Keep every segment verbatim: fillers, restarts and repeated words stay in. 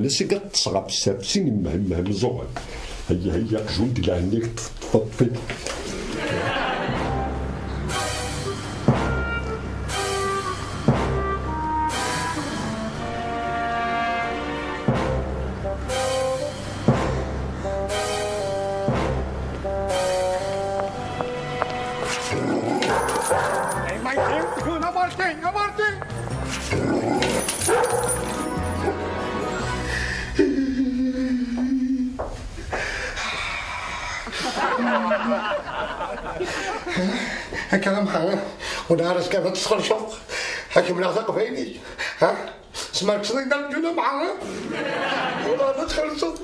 Ḥanas i yeṭṭes ɣef ssafsin imehmeh meẓẓuɣen. Hayya, hayya, aqjun d lɛenni teṭṭfeḍ-t. Hey, my dear, good, how are things? How are things? Akka d amxaɣ, ur nɛarf kif ad tesxelceḍ. Ad kemmleɣ taqbaylit. Ha? Smerkseḍ-iyi-d amzun amxaɣ. Ur nɛarf ad txelṣeḍ.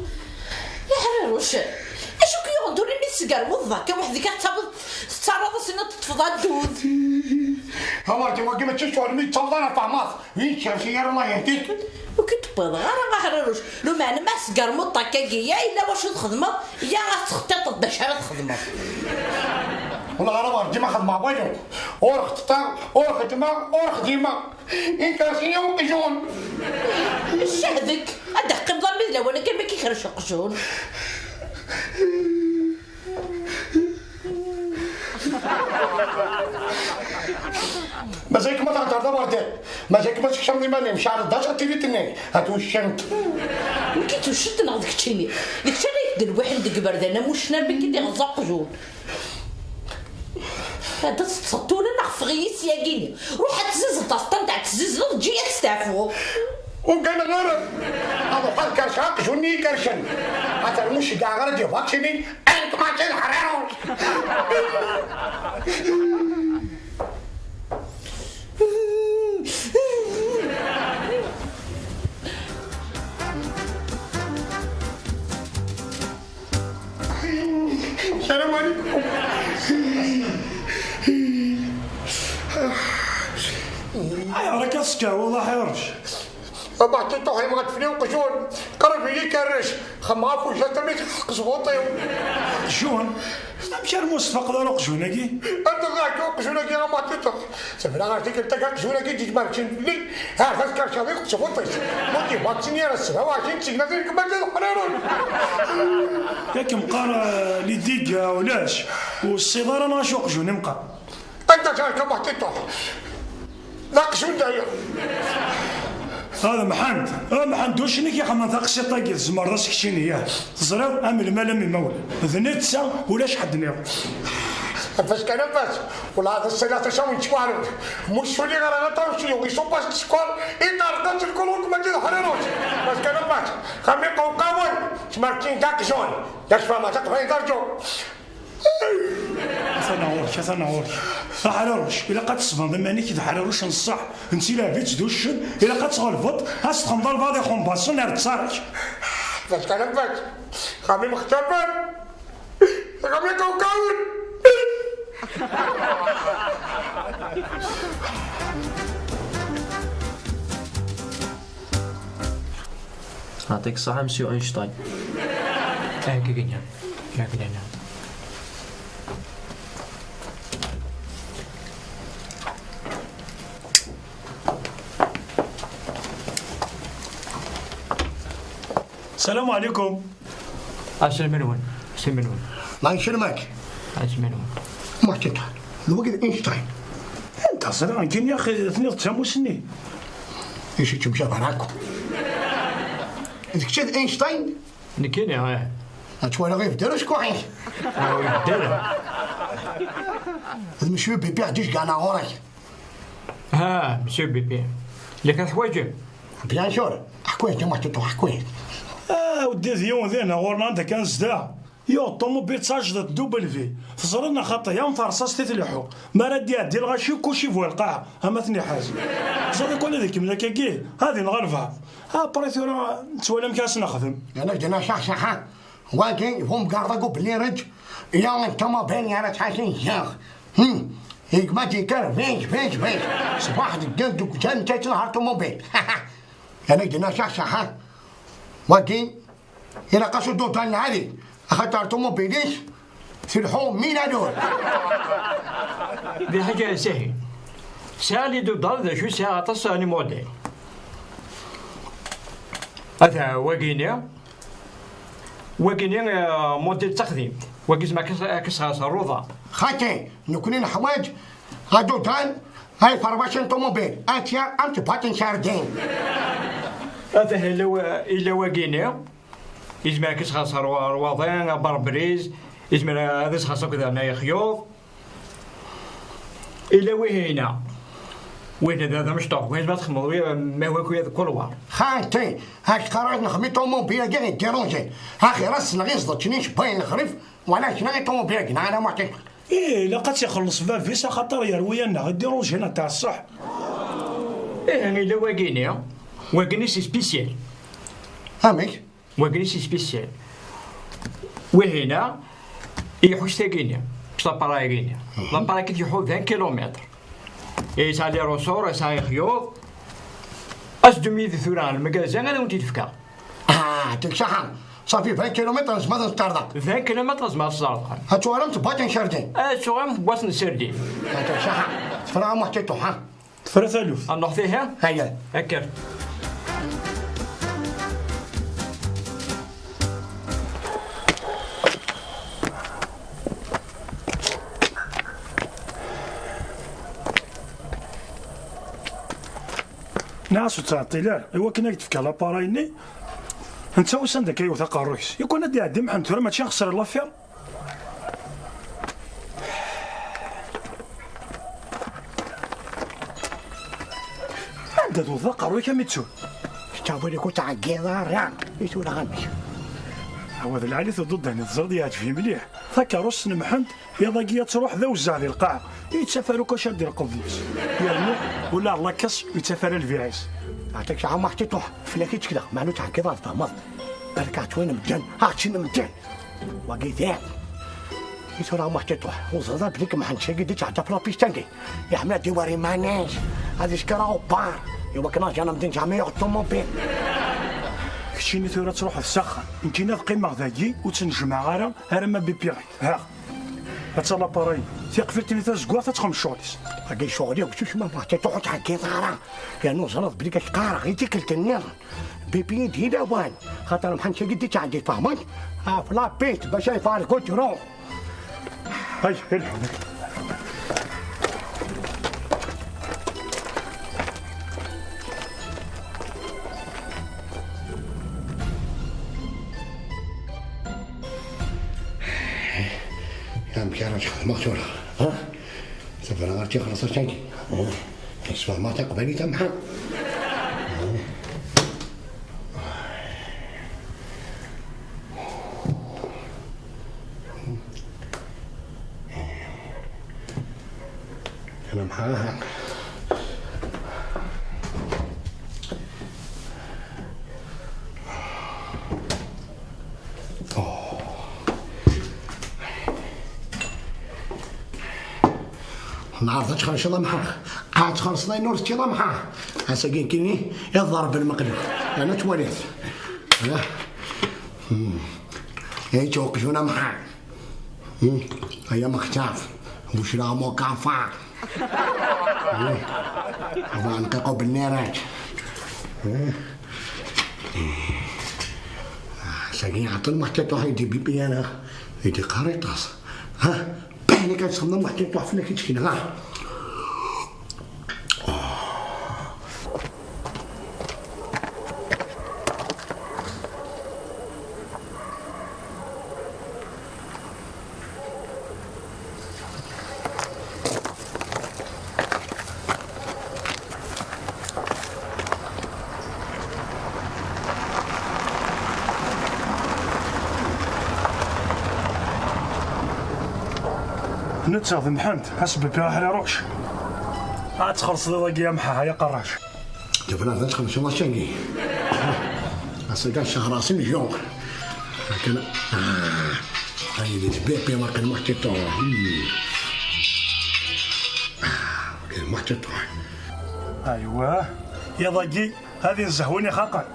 Leḥriruc, acu k-yuɣen tura imi tesgermuḍ akka weḥd-k, ad tettawiḍ, tettarraḍ-as-in ad teṭṭfeḍ addud? Awer d wagi mačči ccɣel mi yettaweḍ ara fehmeḍ. Wi yettkersi ara Allah yehdik. Ur k-id-wwiḍeɣ ara a Ḥriruc. Lumeɛna ma tesgermuḍ akka-agi, ya yella wacu txedmeḍ, ya ad textiṭeḍ d acu ara txedmeḍ. Wala ara wer dima xedmeɣ walu. Ur xeṭṭeɣ, ur xeddmeɣ, ur xdimeɣ. Ikersi-yaw uqjun. Ccah deg, ad d-teqqimeḍ armi d lawan akka mi k-ikerrec uqjun. Mazal-ik ma theddreḍ a Werdiya? Mazal-ik ma tekcmeḍ iman-im? Ceɛleḍ-as atilit-nni, ad t-wccent. Nekk i t-wccent neɣ d keččini? D kečč ara yeddelwiḥen deg iberdan am uccen armi k-id-iɣeẓẓa uqjun. Ad teṭṭseḍ tura neɣ ffeɣ-iyi syagi-nni. Ruḥ ad tzizzleḍ aṭṭan, ad tzizzleḍ, eǧǧ-iyi ad steɛfuɣ. Ur gganeɣ ara. Ad uɣaleɣ kerceɣ aqjun-nni ikercen. Ad termu ceggɛeɣ ara d-ibačini. Mačči d ḥriruc. السلام عليكم. Ayɣer akka teskawweḍ a Ḥiruc? Abaḥti tuḥim ɣad fni uqjun, qrib iyi-kerrec, xemma ɣef wejdat mi txeqq sbuṭ-iw. Qjun? Amek armi ur s-tfaqeḍ ara uqjun-agi? Anta ɣer uqjun-agi a Maḥti tuḥ? Tebra ɣer tikkelt akka aqjun-agi d-ittmerkin fell-i, ar d askercaḍ i sbuṭ-is. Motivation yar ssebɛa u ɛecrin d tignatin kemma d leḥrarun. Yak meqqar, eh, les dégâts ulac, ur tessiḍ ara neɣ acu uqjun i meqqar? Anta ɣer Maḥti tuḥ? D aqjun dayen. Hada Mḥend, a Mḥend, ucen i k-ixemmen taqsiṭ-agi, tzemreḍ ad s-keččini, yah. Teẓriḍ, am lmal am imawlan. D netta, ulac ḥedd nniḍen. Abbas kan abbas, wala hada ssalaṭ-is a wen-ttwaɛrun. Musuli ɣer aṭaw s yuɣ iṣubb-as sskeṛ, iṭerq-as lkul ur kem-ǧǧi d ḥriruc. Abbas kan abbas, xam iqewqawen, ttmerkin d aqjun. D acu fama taqbayt arǧu. Atan ɣur-k, atan ɣur-k. A Ḥriruc, ilaq ad tesbneḍ iman-ik d Ḥriruc n ṣṣeḥ, n tilaɛbit d uccen, ilaq ad tɣelbeḍ, ad s-txemḍ albaḍ ixumbaṣen ar ttar-ik. Bas kan abbas, xami mextaban, xami kawkawen. يعطيك الصحة monsieur Einstein. هكا كاين، هكا كاين. السلام عليكم. السلام عليكم. السلام عليكم. الله يسلمك. السلام عليكم. ما تتعب. الوقت اينشتاين. انت صدق كاين يا اخي اثنين تساموسني. ايش تمشي براكو؟ اذا كتشد اينشتاين؟ نكيني، اه. اتوالا غير في دارك كوعين. اه، في دارك. هذا مشوي بيبي عديش كاع نهارك. ها، monsieur Bibi. اللي كان حوايجك؟ Bien sûr. حكويت، ما تطلع حكويت. آه، ودي ذيون ذينا غورنا عندك كان زدا. يو، الطوموبيل تسجلت دوبل في. تزرنا خطية، يوم ترصاص تتلحو. ما رد يعدي الغاشي وكلشي فوق القاعة. أما ثني حاجة. زاد يكون هذيك من هكا كيه. هذه نغلبها. ها، بريتو راه نتولى مكاس نخدم. أنا بدينا شخص، ها. واقي هم قاعد أقول بلي رج. يا أنت ما بين يا رج حسين شيخ. هم. هيك ما تيكر فيش، فيش، فيش. صباح الجد وكان تاج نهار طوموبيل. أنا بدينا شخص، ها. واقي. إلا قصدوا دان العالي. أخطر طوموبيليس. في الحوم مين هذول؟ دي حاجة سهل. سالي دو دار ذا شو ساعة تصاني موديل. هذا واقيني. واقيني، آه، موديل تخديم. واقي زعما كس-، كسغاس الروضة. خاتي، نكوني الحواج. هادو دان. هاي فرماشن طوموبيل. أتيا أنت باتن شاردين. هذا إلا و-، إلا واقيني. يزمر كسغاس روا-، رواضين، بربريز، يزمر هذا سخاس كذا أنا يخيوض. إلا وهنا. وين هذا، هذا مشطوح، وين ما تخمر، وين ما هو كويا كل وار. خايتي، هاك قررت نخمي طوموبيل كاع يديرونجي. أخي راس نغيص ضتشنيش باين الخريف، ولا شنو غير طوموبيل كنا أنا معطيك. إيه، لا قد يخلص بابيس خاطر يروي لنا، يديرونجي هنا تاع الصح. إيه، إلا واقيني، واقيني سي سبيسيال. أميك؟ واقيلا سي سبيسيال. وهنا يحوس تاكينيا، بصح لاباراي كينيا. لاباراي كي تيحو عشرين كيلومتر. يسعى لي روسور، يسعى خيوط. أسدم يدي ثورة على المكازان، أنا وانتي تفكا. آه، تك شحن. صافي عشرين كيلومتر، زعما تنطردق. عشرين كيلومتر، زعما تنطردق. هاتو راه متباطن شردين. آه، شو راه متباطن شردين. هاتو شحن. تفرغ محتي طوحان. Tefra taluft. Ad nruḥ tihi? Aya. Akker. Nniɣ-as ur ttɛeṭṭil ara, i wakken ad k-d-tefk laparay-nni, netta wissen anda akka yewwet aqerruy-is. Yakan ad d-iɛeddi Mḥend tura, mačči axeṣṣar i l'affaire. Anda tewwḍeḍ aqerruy-ik a Mitsu? Ttawil-ik ur ttɛeggiḍ ara i tura amek. Wa d lɛali tudud dehni, teẓriḍ yeɛǧeb-iyi mliḥ. Takeṛṛust n Mḥend, iḍ-agi ad truḥ d awezzeɛ di lqaɛa. Yettaf ara akk acu ad d-ilqeḍ deg-s. Yernu ula ɣer lakas ur yettaf ara lbiɛ-is. Ɛṭik sɛa Muḥ Tiṭuḥ, fell-ak i ttekleɣ, meɛna ur tɛeggiḍ ad tfehmeḍ. Berka ɛṭwin medden, ɛṭin medden. Wagi diɣ. I tura Muḥ Tiṭuḥ, ur ẓriḍ ara belli Mḥend sagi d-ittɛedda f la piste-agi. Iḥemmel ad iwer iman-is, ad isker aɣebbar, i wakken ajan amdin ǧeɛma yuɣ ṭumubil. Keččini tura ad truḥeḍ s axxam, nekkini ad qqimeɣ dagi, ur ttnejmaɛeɣ ara, arma bipiɣ-ik. Ha! Ad tala paray, tiqfilt-nni tazeggaɣt ad txem ccɣel-is. Agi ccɣel-iw, tusma Muḥ Tiṭuḥ ur tɛeggiḍ ara. Yernu ẓriḍ belli ad k-qqareɣ i tikkelt-nniḍen. Bipi-yi-d i lawan, xaṭer Mḥend sagi d-ittɛeddi, tfehmeḍ? Ɣef la piste, bac ad yeffeɣ ar gudru. Ay, ilḥu. Amek ara tt-xedmeɣ tura? Ha? Tebra ɣer tixreṣ ass-agi. Yesfehmeɣ taqbaylit a Mḥa. Ana Mḥa. Nɛerḍ ad txelṣeḍ a Mḥa. Ad txelṣeḍ ayen ur teččiḍ a Mḥa. Ass-agi nekkini i d ḍerb lmeqleb. Ana twaliḍ. Ay ttwaqjun a Mḥa. Ay amextaf. Bucra mukafa. Aba nqiqu bennirat. Sagi ɛṭel Muḥ Tiṭuḥ i d-ibipi ana. I d-iqqar iṭas. Ha? Bani kan txedmeḍ Muḥ Tiṭuḥ fell-ak i ttkin, ha? Netta d Mḥend, asbebbi aḥriruc. Ad txelṣeḍ iḍ-agi a Mḥa, ay aqerrac. Tebna ad txelṣeḍ ass-agi. Ass-agi ad sehreɣ s imejju. Akken, ah, ay di tbipi akken Muḥ Tiṭuḥ. Hmm. Ah, akken Muḥ Tiṭuḥ. Aywa, iḍ-agi ad inzeh win ixaqen.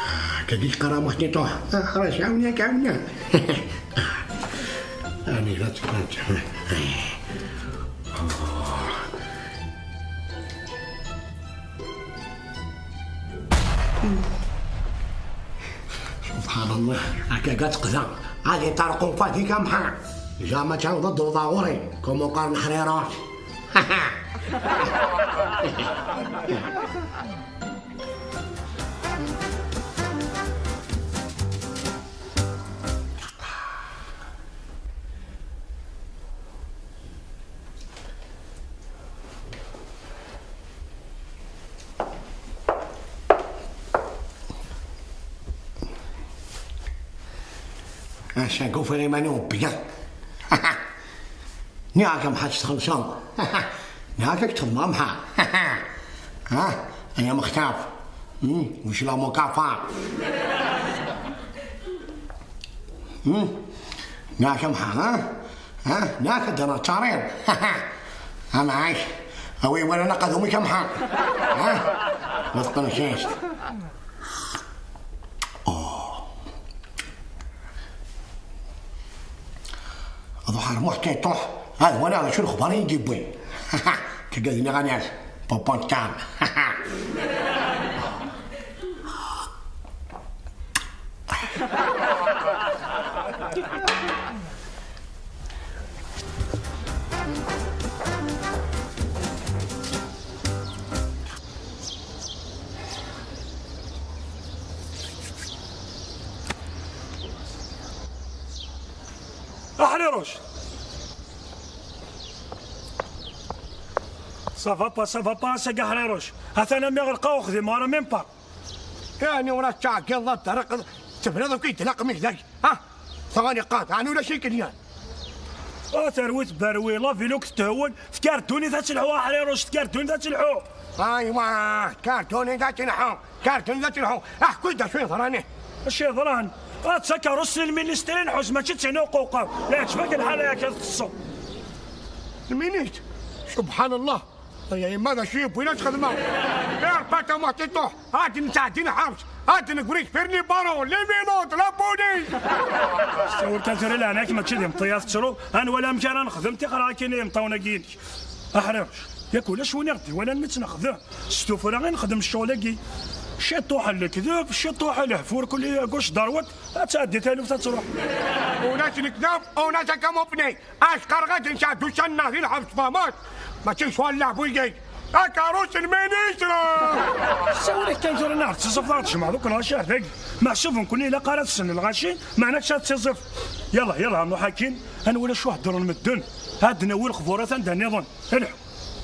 Ah, kagi yeqqar-am Muḥ Tiṭuḥ. Ah, xrac, ɛawni-ak, ɛawni. Ani, la tfat. Subḥan Allah, akka ad teqda. Ad iṭerqu fadik a Mḥa. Jama tɛawdeḍ d-tewḍeḍ ɣur-i, comme uqar n ḥrirat. Ass-a, ufiɣ iman-iw beyyeḍ. Nniɣ-ak a Mḥa ad txellṣeḍ. Nniɣ-ak ad k-txedmeḍ a Mḥa. Ha? Ay amextaf. Hmm? Wic la mukafa? Hmm? Nniɣ-ak a Mḥa, ha? Ha? Nniɣ-ak ad d-rreɣ ttariḍ. A Mɛac. Awi wala naqadum-ik a Mḥa. Ha? Ma teqqneḍ. Ad ruḥeɣ ar Muḥ Tiṭuḥ, ad waliɣ d acu lexbar i yi-d-yewwin. Tigad-nni ɣan-as, Popontam. Aḥriruc! Ça va pas, ça va pas, ass-agi aḥriruc. Atan am iɣelqa uxdim, ɣer même pas. Yeɛni ur as-ttɛeggiḍ la ṭṭerriq, tebniḍ akk i d-tlaqem-ik dagi, ha? Tɣani qqad, ɛni ulac ikelyan? A terwi tberwi, la vélo k-tethewwen, tekkar ddunit ad telḥu, a Ḥriruc, tekkar ddunit ad telḥu. Aywa, tekkar ddunit ad telḥu, tekkar ddunit ad telḥu. Aḥku-d d acu yeḍran. Acu yeḍran? A d takeṛṛust n lministri nḥus, mačči d tin uqewqew. Yeɛǧeb-ak lḥal, yak ad teṭṭseḍ. Lministri? Subḥan Allah. Ay, ay, ma d acu yewwin ad xedmeɣ? Irpata ma tiṭuḥ, ad nesɛeddi lḥebs, ad negri kfir n ibaron, les menottes, la police. Ur kan tura leɛnak, mačči d imeṭṭi ad tettru, ad nwali amek ara nexdem tixra akin i imeṭṭawen-agi-inek. Aḥric, yak ulac win i ɣ-d-iwalan mi tt-nexdem. S tuffra i nexdem ccɣel-agi. Ciṭuḥ lekdeb, ciṭuḥ lehfur, kulli gauche droite, ad tɛeddi taluft ad truḥ. Ulac lekdeb, ulac akamufni. Acqar ɣad nesɛeddi ussan-nneɣ di lḥebs, fahmeḍ? Mačči ccɣel n leɛbu-agi. Akeṛṛus n ministre! Sawal-ak kan tura neɣ tettiẓẓifeḍ ad tjemɛeḍ akk lɣaci ar dagi. Meḥsub nekkni ilaq ara tessen lɣaci, meɛna kečč ad tettiẓẓifeḍ. Yalla, yalla, nruḥ akkin, ad nwali acu heddren medden. Ad d-nawi lexburat anda nniḍen. Lḥu.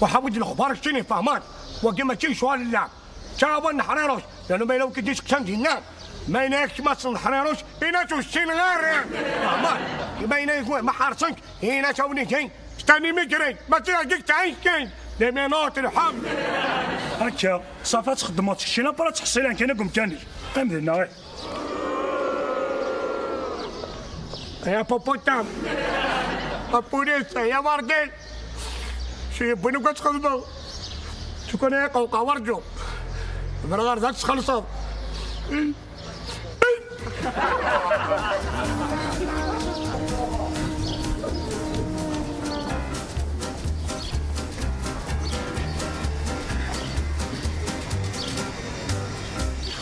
Waḥawi-d lexbar keččini, fahmeḍ? Wagi mačči ccɣel n lɛeb. Ttɛawan Ḥriruc, lanu ma yella wi k-id-iseqsan dinna, ma yenna-ak kečč ma tessneḍ Ḥriruc, ini-as ur ssineɣ ara. Fahmeḍ? Ma yenna-ak ma ḥerṣen-k, ini-as a wnidi, c'est un immigré, mačči d dagi i ttɛicen, les menottes, lḥebs. Akka, ṣafi ad txeddmeḍ keččini, après ad tḥeṣṣileḍ kan deg umkan-ik. Qqim dinna, ih. Ay apuputam! Apulis, ay awergel! Acu yewwin akk ad txedmeḍ? Acu kan ay aqewqaw, werǧu! Bɣiɣ ar da ad txellṣeḍ!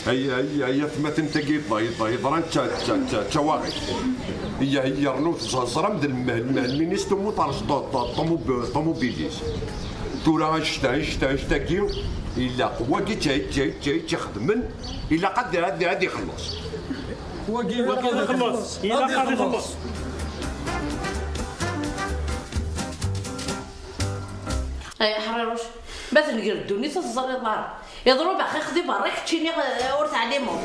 Ay, ay, ay, atmaten tagi yeḍ-, yeḍ-, yeḍran d ta-, d ta-, d ta-, d tawaɣit. Ay, ay, yernu teẓ-, teẓram d lm-, lm-, lministru Muṭarec ṭ-, ṭ-, ṭumubi-, ṭumubilis. Tura anect-a, anect-a, anect-agi, ilaq wagi tt-, tt-, tt-, tt-ixedmen, ilaq ad, ad, ad ixelleṣ. Wagi ilaq ad ixelleṣ. Ilaq ad ixelleṣ. Ay aḥriruc, ma tenger ddunit ur teẓriḍ ara. Iḍrub axix di berra, keččini, eh, ur teɛlimeḍ.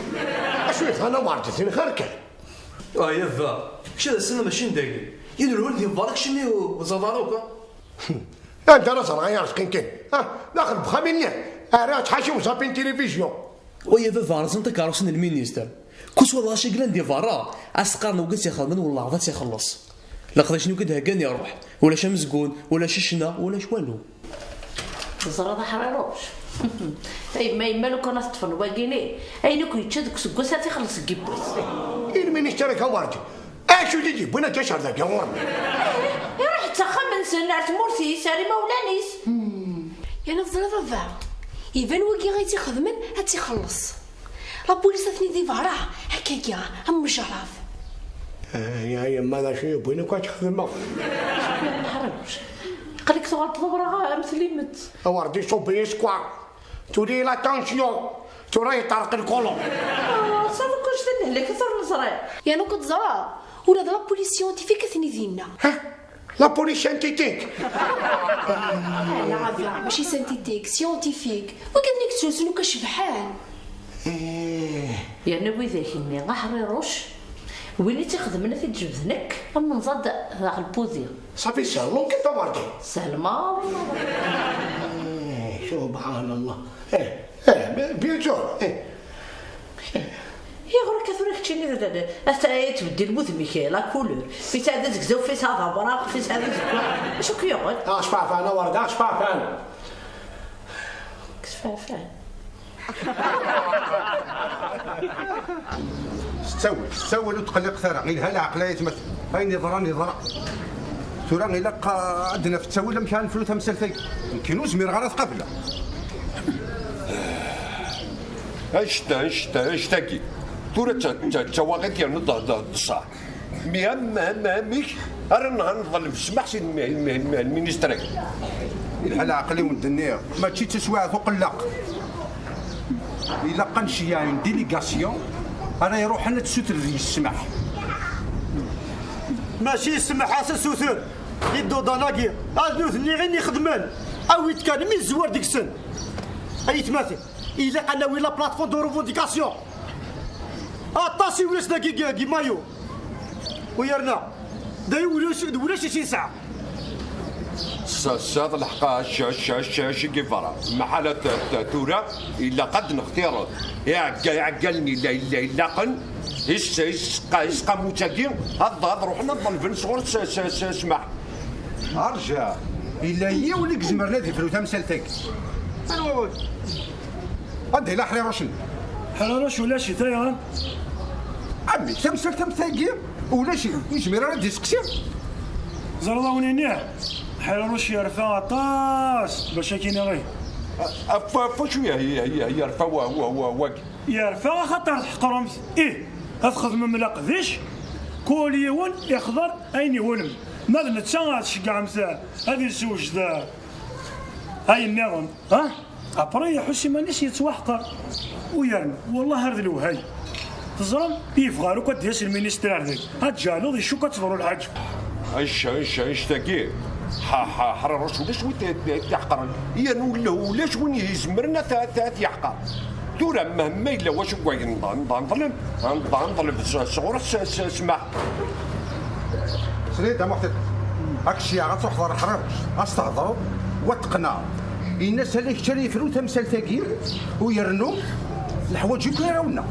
Acu yeḍran a Werǧu, tin xir kan? Ay a baba, kečč d ass-a mačči n dagi. Yid-wen di berra keččini ur teẓriḍ ara akk. Anda ara ẓreɣ ay arezqi kan? Ah, daxel n uxxam-nni. Ara ttḥaci uẓapi n tilivizyu. Ay a baba, rẓen takeṛṛust n lminister. Kul s waḍac i yellan di berra, ad s-qqaren wigi ad tt-ixedmen, wellah ad tt-ixelleṣ. Leqdic-nni akk i d-heggan iruḥ, ulac amezgun, ulac ccna, ulac walu. Teẓriḍ a Ḥriruc? A yemma, yemma lukan ad teṭṭfen wagini, ayen akk yečča deg useggas ad t-ixelleṣ deg yiwwas. I lminister-ik a Werǧu? Acu i d-yewwin ad d-acer dagi ɣur-neɣ? Iruḥ-d s axxam-nsen, ar tmurt-is, ar imawlan-is. Yerna teẓriḍ a baba, iban wagi i tt-ixedmen ad tt-ixelleṣ. Lapulis atni di berra, akkagi, am mejrab. Ay, ay, yemma, d acu yewwin akk ad t-xedmeɣ? Ḥriruc. Aql-ik tuɣaleḍ d awraɣ am tlimet. A Werǧu, iṣubb-iyi sskeṛ. Tuli la tension. Tura yeṭṭerq lkulum. Ah, tesɛiḍ akk annect-a n lehlak, ur neẓri. Yerna akk teẓra, ula d lapulis scientifique atni dinna. Ha? La police synthétique. Ala, aba, mačči synthétique, scientifique. Wigad-nni yettrusun akk cebḥen. Eh. Yerna widak-nni, a Ḥriruc, win i tt-ixedmen ad t-id-jebden akk, am nẓad daxel pudi. Ṣafi, sehel longit a Werǧu. Sehel maḍi. Eh, subḥan Allah. Eh, eh, bien sûr. Eh. Iɣur akka tura keččini d, d, d, ad t-, ad tbeddil wudem-ik la couleur. Fi tesɛa d azegzaw, fi tesɛa d abraq, fi tesɛa d azeggaɣ. Acu k-yuɣen? Acu fafan, a Werda, acu fafan? Kkes fafan. S ttawil, s ttawil ur tqelliqet ara. Ilha leɛqel ay atmaten. Ayen yeḍran, yeḍra. Tura ilaq, ah, ad d-naf ttawil amek ara nefru tamsalt-agi. Nekkini ur zmireɣ ara ad t-qableɣ. Anect, anect, anect-agi. Tura d ta-, d ta-, d tawaɣit yernu d, d, d ṣṣeḥ. Mi am, am, amek ara nɣ-, nḍleb ssmaḥ si lmi-, lmi-, lmi-, lministri-agi? Ilha leɛqel i wen-d-nniɣ, mačči d taswiɛt uqelleq. Ilaq ad nceyyeɛ une délégation ara iruḥen ad tessuter deg-s ssmaḥ. Mačči ssmaḥ, a s-asuter i ddudana-agi, ad nutni i n-ixedmen, awit kan mi tzewwer deg-sen. Ay atmaten. Ilaq ad nawi la plateforme de revendication. Aṭas i ulac dagi deg mayu. U yerna, d ayen ulac, d ulac i s-yesɛa. Tesɛiḍ lḥeqq a Ccac, Ccac, Ccac Guevara. Maḥala t-, t-, tura ilaq ad nextireḍ iɛegga-, iɛeggalen illa, illa, ilaqen, is-, is-, isqamutt-agi, ad, ad ruḥen ad ḍelben sɣur s-, s-, s-, ssmaḥ. Arǧa, illa yiwen i izemren ad ifru tamsalt-agi. Anwa wagi? Anda yella Ḥriruc-nni? Ḥriruc ulac-it, ayɣer? Ɛemmi, tamsalt am tagi ulac-it, ur yezmir ara ad d-iseqsi. Ẓriḍ a wen-iniɣ, Ḥriruc yerfa aṭas bac ad k-iniɣ ih. Af, af wacu ye-, ye-, ye-, yerfa wa, wa, wa, wagi? Yerfa axaṭer tḥeqrem-t, ih, ad txedmem leqdic, kul yiwen ixḍer ayen ihulem. Ma d netta tceggɛem-t ad yessewjed ayen nniḍen, ha? Après iḥuss iman-is yettwaḥqer. U yerna, wellah ar d lewhay. Teẓram, yebɣa ar akk ad d-yas lministri ar dagi. Ad tǧehleḍ, icukk ad teḍru lḥaǧa. Anect-, anect-, anect-agi, ḥa-, ḥa-, Ḥriruc ulac win t-, t-, t-iḥeqren. Yerna ula-, ulac win izemren ad t-, ad t-, ad t-yeḥqer. Tura, ma, ma yella wacu n wayen nḍ-, nḍ-, nḍlem, nḍ-, nḍlem s-, sɣur-s s-, s-, ssmaḥ. Srid, a Muḥtid, ad k-cceyɛeɣ ad truḥeḍ ɣer Ḥriruc, ad s-tehḍreḍ, wa teqneɛ. Ini-as ala kečč ara yefrun tamsalt-agi, u yernu leḥwaǧ akk ara wenneɣ.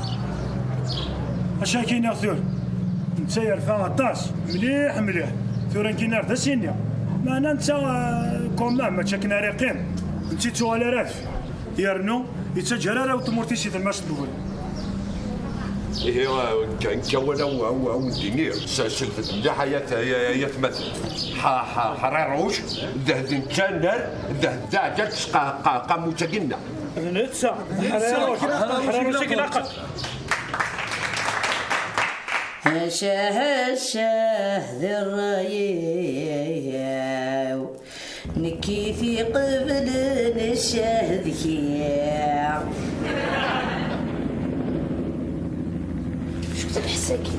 Acu ara k-iniɣ tura? Netta yerfa aṭas, mliḥ, mliḥ. Tura nekkin ar d as-iniɣ. Meɛna netta, eh, quand même, mačči akken ara yeqqim. Netta yettuɣal ara deffir. Yernu, yettaǧǧa ara tmurt-is i tlemmast n wul. Ihi, nekk, nekk awal aw-, aw-, awen-d-iniɣ, s-, selfet mliḥ ay at-, ay, ay atmaten. Ḥa-, ḥa-, Ḥriruc, d, d netta nnar, d, d aɛjal s qa-, qa-, qamutt-agi-nneɣ. D netta, d netta, Ḥriruc, Ḥriruc i ilaqen. Acah, acah, di ṛṛay-iw. Nekk i t-iqeblen ccah d kya. Cukket lḥess-agi.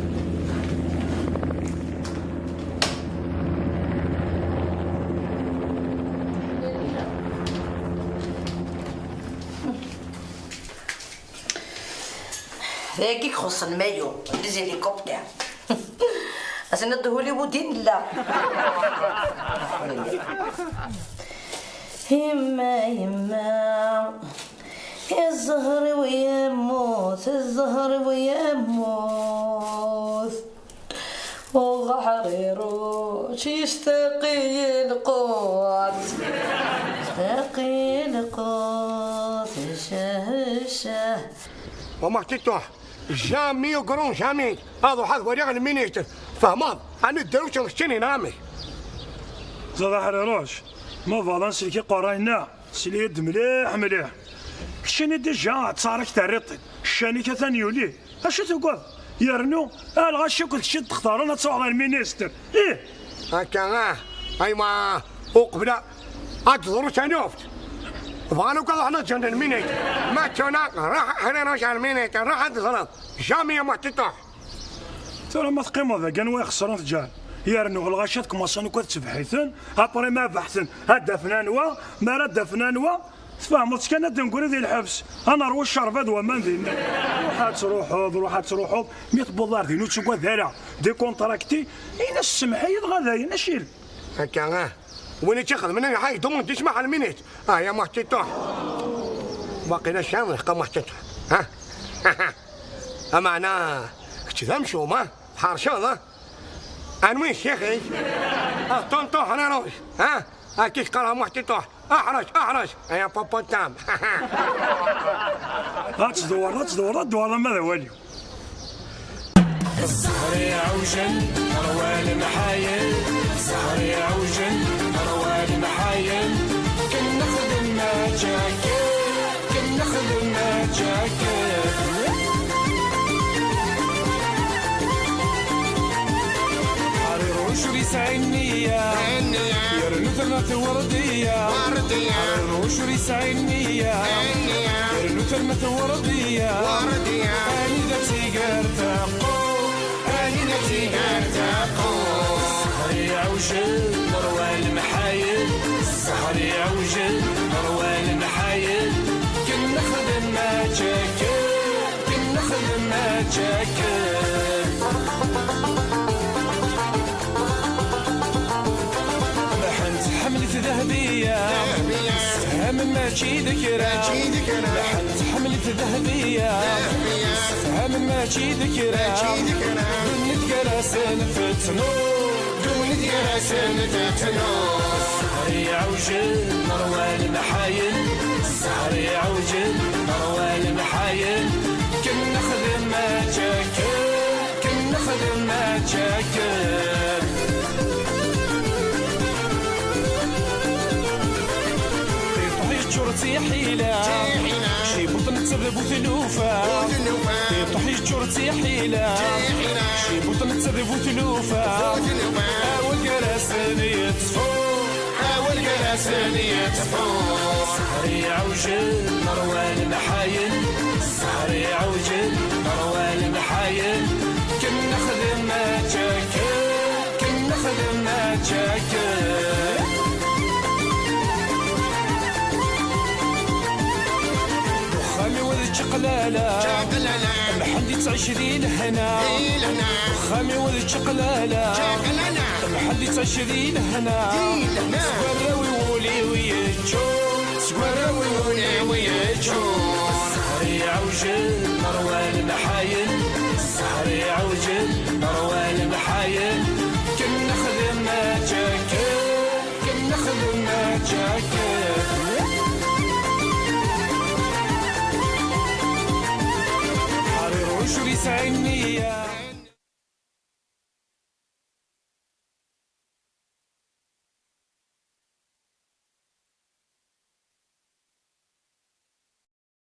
D ayagi i ixuṣṣen mayu, les hélicoptères. Asen-nniḍ d Hollywood i nella. Yemma, yemma, i zzher-iw yemmut, i zzher-iw yemmut. Uḍeḥriruc yestaqi lqut, yestaqi lqut, ccah, ccah. Wama tituḥ, jamais au grand jamais, ad ruḥ ad waliɣ lminitr, tfehmeḍ? Ɛni dderwec n keččini neɣ amek? Ẓer a Ḥriruc, ma bɣiḍ ad nsellek iqerray-nneɣ, sel-iyi-d mliḥ, mliḥ. Keččini déjà ttaṛ-ik terriḍ-t-id, ccan-ik atan yuli. Acu tugadeḍ? Yernu, a lɣaci akked kečč i d-textaren ad truḥeḍ ar minister. Ih! Akka, ah, aywa, uqbel ad teḍru tanuft. Bɣan akk ad ruḥen ad ǧǧen lminit. Ma ttuna, ruḥ, ḥriruc ar lminit, ruḥ ad teẓreḍ. Jamais a Muḥ Tiṭuḥ. Tura ma teqqimeḍ dagi, anwa ixesren tǧal? Yernu lɣaci ad kmaṣen akk ad ttebḥiten, après ma beḥten, ad d-afen anwa, mi ara d-afen anwa, tfehmeḍ-tt kan ad d-negri di lḥebs, ad neṛwu ccerba d waman dinna. Ruḥ ad truḥeḍ, ruḥ ad truḥeḍ, mi tewweḍ ar din ur ttugad ara, décontracté, ini-as ssemḥ-iyi dɣa dayen, acil. Akka, ah. Win i tt-ixedmen aya, ḥay, dumund ismaḥ lminit. Ah, ya Muḥ Tiṭuḥ. Waqila sɛiɣ lḥeqq a Muḥ Tiṭuḥ. Ha? Ameɛna, kečč d amcum, ha? Tḥerceḍ, ha? Anwi ccix-ik? Ah, ṭunṭu ḥriruc, ha? Akka i k-qqareɣ a Muḥ Tiṭuḥ. Aḥrac, aḥrac, ay apuputam. Ad tdewreḍ, ad tdewreḍ, ad tdewreḍ ama d awal-iw. Zzher iɛewjen, ṛwa lemḥayen. Zzher iɛewjen, ṛwa lemḥayen. Ken nexdem aǧakir, ken nexdem aǧakir. Ḥriruc ur yesɛi nniya. Yernu terna-t Werdiya. Ḥriruc ur yesɛi nniya. Yernu terna-t Werdiya. Anida tt-iger taqqu, anida tt-iger taqqu. Zzher iɛewjen, ṛwa lemḥayen. Zzher iɛewjen, ṛwa lemḥayen. Ken nexdem Mačči d kra. Mačči d kra. Lḥan tḥemmel-it Dehbiya. Dehbiya. Sefhamen mačči d kra. Mačči d kra. Ddunit gar-asen tettnur. Ddunit gar-asen tettnur. Zzher iɛewjen, nerwa lemḥayen. Zzher iɛewjen, nerwa lemḥayen. Ken nexdem mačči akken. Ken nexdem mačči akken. Tiṭuḥ yeččur d tiḥila. Tiḥila. Cibuṭ netta d bu tlufa. Bu tlufa. Tiṭuḥ yeččur d tiḥila. Tiḥila. Cibuṭ netta d bu tlufa. Bu tlufa. Awal gar-asen yettfu. Awal gar-asen yettfu. Zzher iɛewjen, nerwa lemḥayen. Zzher iɛewjen, nerwa lemḥayen. Ken nexdem mačči akken. Ken nexdem mačči akken. Uxxam-iw d čaqlala. Čaqlala. Mḥend yettɛic di lehna. Di lehna. Uxxam-iw d čaqlala. Čaqlala. Mḥend yettɛic di lehna. Di lehna. Seg warraw-iw ul-iw yeččur. Seg warraw-iw ul-iw yeččur. Zzher iɛewjen, nerwa lemḥayen. Zzher iɛewjen, nerwa lemḥayen. Ken nexdem mačči akken. Ken nexdem mačči akken. Ḥrir ucur yesɛi nniya.